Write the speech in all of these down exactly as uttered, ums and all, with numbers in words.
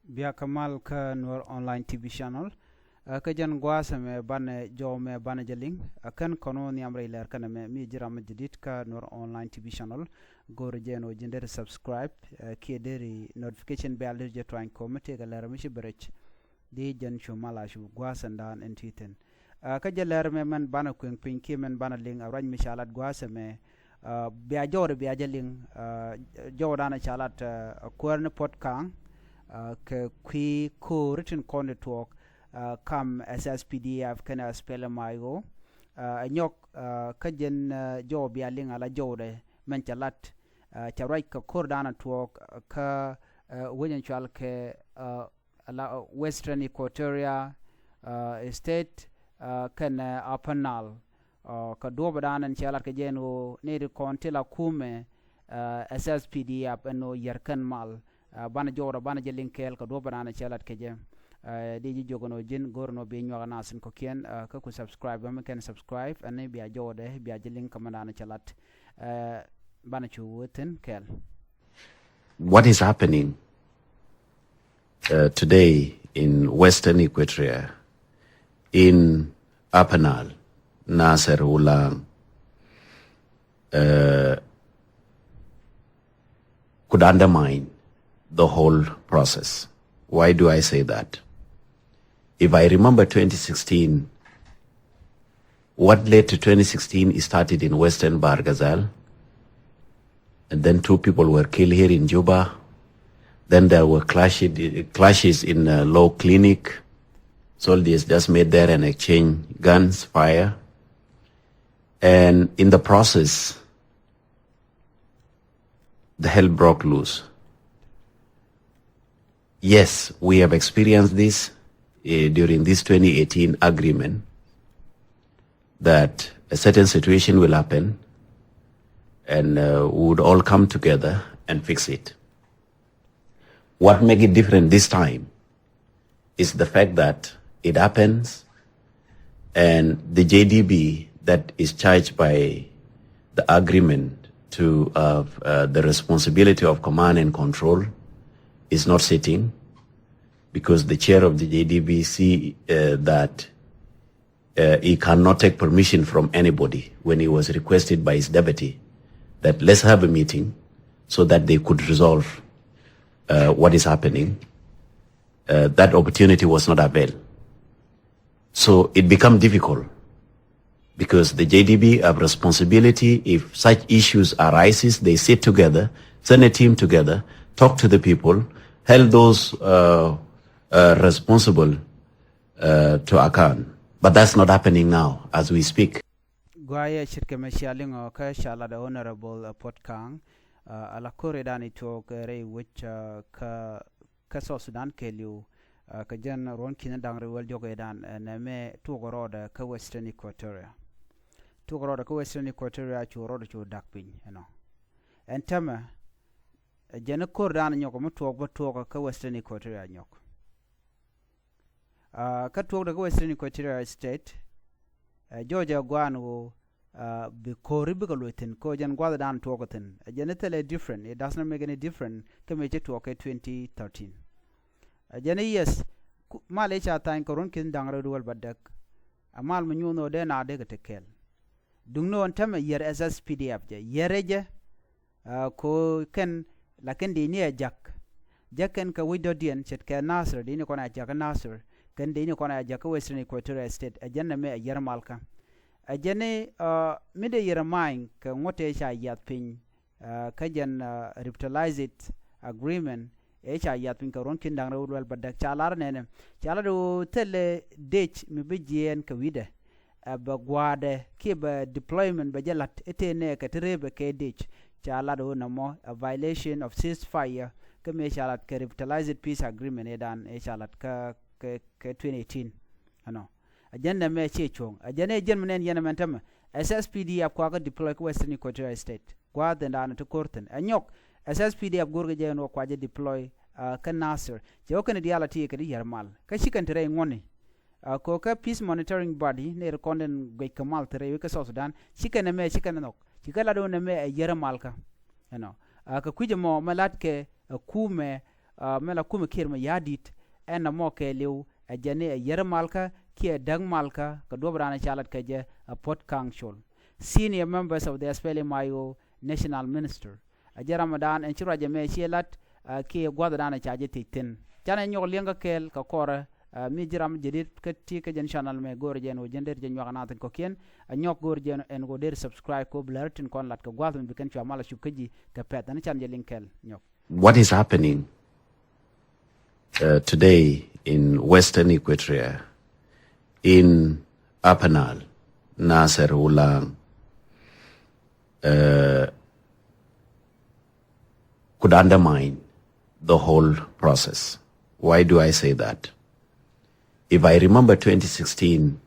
Bia kä mal kä Nuer Online T V Channel. Kä jɛn gua̱a̱th ɛmɛ banɛ jɔw mɛ banɛ jɛ liŋ. Kä kɔn wä nhiam rɛy lɛr kɛnɛ mɛ mi ji̱ ram mi jadid kä Nuer Online T V Channel. Go̱o̱r jɛn wä ji̱n deri subscribe kiɛ deri notification bell deri jɛ tuany kɔ mi tëëkɛ lɛr mi ci bɛ rɛc. Di jɛn cu mal a cu gua̱a̱th ɛn daan ɛn ti thi̱n. Kä jɛ lɛr mɛ mɛn banɛ kueŋ piny kiɛ mɛn banɛ liŋ a ruac mi ca lat gua̱a̱th ɛmɛ. Bia jɔwdɛ bia jɛ liŋ jɔwdan ca lat kuäär ni Puɔt Kaŋ kɛ kui̱ ko̱o̱ri tin kɔn di tuɔɔk kam S S P D F kɛnɛ S P L M I O. Ɛ nyɔk kä jɛn jɔw bia liŋ ala jɔwdɛ mɛn ca lat ca ruac kɛ ko̱r dan a tuɔɔk kä wec in cual kɛ ala Western Equatoria State kɛnɛ Upper Nile. Kä duɔ̱ɔ̱p dan in ca lat kɛ jɛn ɣöö ni di kɔn ti la kumɛ S S P D F ɛn ɣöö yär kɛn mal. Banɛ jɔwdɛ banɛ jɛ liŋ kɛɛl kɛ duɔ̱ɔ̱p dan in ca lat kɛ jɛ. Di ji̱ jiök ɛn ɣöö ji̱n go̱r ɛn ɣöö bi nyuak ɛ nath in kɔ̱kiɛn kä ku subscribe ɛmɛ kɛn subscribe ɛn bia jɔwdɛ bia jɛ liŋ kä mɛn dan in ca lat. Banɛ cu wee thi̱n kɛɛl. What is happening uh, today in Western Equatoria, in Upper Nile, Nasser, Ulang, uh, could undermine the whole process. Why do I say that? If I remember twenty sixteen, what led to twenty sixteen started in Western Bahr el Ghazal, and then two people were killed here in Juba. Then there were clashes, clashes in uh, Law Clinic. Soldiers just made there and exchange guns, fire. And in the process, the hell broke loose. Yes, we have experienced this uh, during this twenty eighteen agreement, that a certain situation will happen and uh, we would all come together and fix it. What make it different this time is the fact that it happens and the J D B that is charged by the agreement to uh, uh, the responsibility of command and control is not sitting, because the chair of the J D B see uh, that uh, he cannot take permission from anybody when he was requested by his deputy that let's have a meeting so that they could resolve uh, what is happening. Uh, that opportunity was not availed. So it become difficult because the J D B have responsibility. If such issues arises, they sit together, send a team together, talk to the people, held those uh, uh, responsible uh, to account. But that's not happening now as we speak. Guayɛ ce̱tkɛ mɛ cia liŋɔ kä ca lat Honorable Puɔt Kaŋ. Ala ko̱r idan i tuɔɔk rɛy wec kä kä South Sudan kɛɛliw. Kä jɛn ruɔ̱n ki̱n da̱ŋ rɛw wäl diɔk idan nɛmɛ tuɔɔk rɔɔdɛ kä Western Equatoria. Tuɔɔk rɔɔdɛ kä Western Equatoria cu rɔɔdɛ cu da̱k piny ɛnɔ. Ɛn tämɛ jɛn ko̱r dan nyɔk mi tuɔɔk bä tuɔɔk kä Western Equatoria nyɔk. Kä tuɔɔk dɛ kä Western Equatoria State. Jɔɔc ɛ guan ɣöö bi ko̱ri bikɛ luɔc thi̱n kɛ jɛn gua̱th dan tuɔɔk thi̱n. Ɛ jɛn thilɛ different, it does not make any different kä mëë ci tuɔɔk kɛ twenty thirteen. Ɛ jɛn yes, mal i̱ ca thany kɛ ruɔ̱n ki̱n da̱ŋ rɛw duɔl bädäk. Ɛ mal mi nyuuth ɣöö dee na dee kɛ te kɛɛl. Duŋni ɣöö tämɛ yɛr S S P D F jɛ yɛrɛ jɛ. Ko kɛn lakin di ni ɛ jak. Jɛ kɛn kɛ wi̱c dɔ̱diɛn ce̱tkɛ Nasir di ni kɔn ɛ jak Nasir kɛn di ni kɔn ɛ jak kä Western Equatoria State. Ɛ jɛn nɛ mɛ ɛ yɛr malkä. Ɛ jɛn ni mi dee yɛr ma̱a̱ny kɛ ŋuɔ̱t tëë ca yiath piny kä jɛn revitalized agreement. Ëë ca yiath piny kɛ ruɔ̱n ki̱n da̱ŋ rɛw duel bädäk ca lar nɛnɛ ca lar ɣöö thilɛ dec mi bi jiɛɛn kɛ wi̱dɛ. Ɛ bɛ gua̱a̱dɛ kiɛ bɛ deployment bɛ jɛ la̱t i̱ tëë nɛɛkɛ ti reepɛ kɛ dec. Ca lat ɣöö nɔmɔ a violation of ceasefire kä mëë ca lat kɛ revitalized peace agreement ëëdan ëë ca lat kä kɛ twenty eighteen. Ɛnɔ ɛ jɛn nɛmɛ ciɛ cuɔ̱ŋ ɛ jɛn ëë jɛn mi nɛn yɛn ɛmɛn tämɛ. S S P D F kuakä deploy kä Western Equatoria State gua̱a̱th in daanɔ ti ko̱r thi̱n ɛ nyɔk. S S P D F go̱rkɛ jɛ ɛn wä kuacä deploy kä Nasir cɛ wä kɛn diaal a ti kɛ di yɛr mal kä ci kɛn ti rɛy ŋuɔ̱ni. Ko kä peace monitoring body ni ri kɔn den guec kɛ mal ti rɛy wek kä South Sudan ci kɛn ɛmɛ ci kɛn nhɔk ci kɛ lat wä nɛmɛ ɛ yɛr malkä. Ɛnɔ kɛ kui̱c ɛmɔ mɛ lat kɛ ɛ kumɛ Mɛ la kumɛ Kiir mɛ ya̱a̱ di̱t ɛn na mɔ kɛɛliw ɛ jɛn ni ɛ yɛr malkä kiɛ däk malkä kɛ duɔ̱p raan ɛ ca lat kɛ jɛ ɛ Port Council. Senior members of the S P L M I O National Minister. Ɛ jɛ ramɛ daan ɛn ci ruacɛ mɛ ciɛ lat kiɛ gua̱th daan ɛ ca jɛ thiec thi̱n. Canɛ nyɔk liɛŋ kä kɛɛl kɛ kɔrɛ mi ji̱ ram jɛ di̱t kä ti kä jɛn channel mɛ go̱o̱r jɛ ɛn ɣöö jɛn der jɛ nyuak ɛ naathin kɔ̱kiɛn. Ɛ nyɔk go̱o̱r jɛ ɛn ɣöö der subscribe kɛ ɣöö bi lär tin kɔn lat kɛ gua̱th mi bi kɛn cua mal a cup kä ji̱ kɛ pɛth ɛn can jɛ liŋ kɛɛl nyɔk. What is happening uh, today in Western Equatoria, in Upper Nile, Nasser, Ulang, uh, could undermine the whole process. Why do I say that? If I remember twenty sixteen,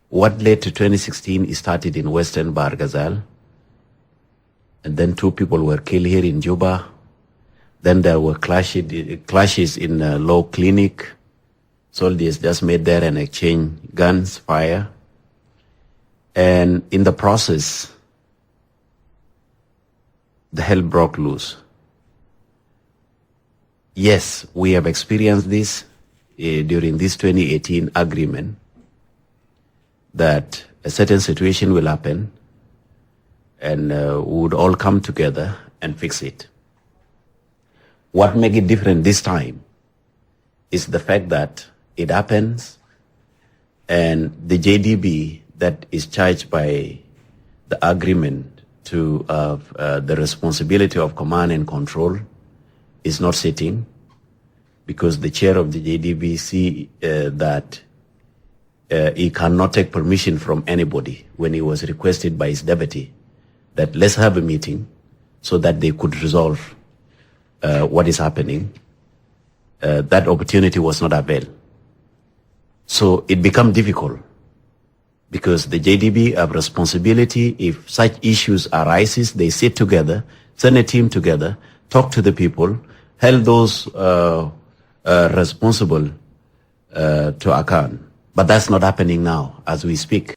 what led to twenty sixteen started in Western Bahr el Ghazal, and then two people were killed here in Juba. Then there were clashes, clashes in uh, Law Clinic. Soldiers just made there and exchange guns, fire. And in the process, the hell broke loose. Yes, we have experienced this uh, during this twenty eighteen agreement, that a certain situation will happen and uh, we would all come together and fix it. What make it different this time is the fact that it happens and the J D B that is charged by the agreement to uh, uh, the responsibility of command and control is not sitting, because the chair of the J D B see uh, that uh, he cannot take permission from anybody when he was requested by his deputy that let's have a meeting so that they could resolve uh, what is happening. Uh, that opportunity was not availed. So it become difficult because the J D B have responsibility. If such issues arises, they sit together, send a team together, talk to the people, hold those uh, uh, responsible uh, to account. But that's not happening now as we speak.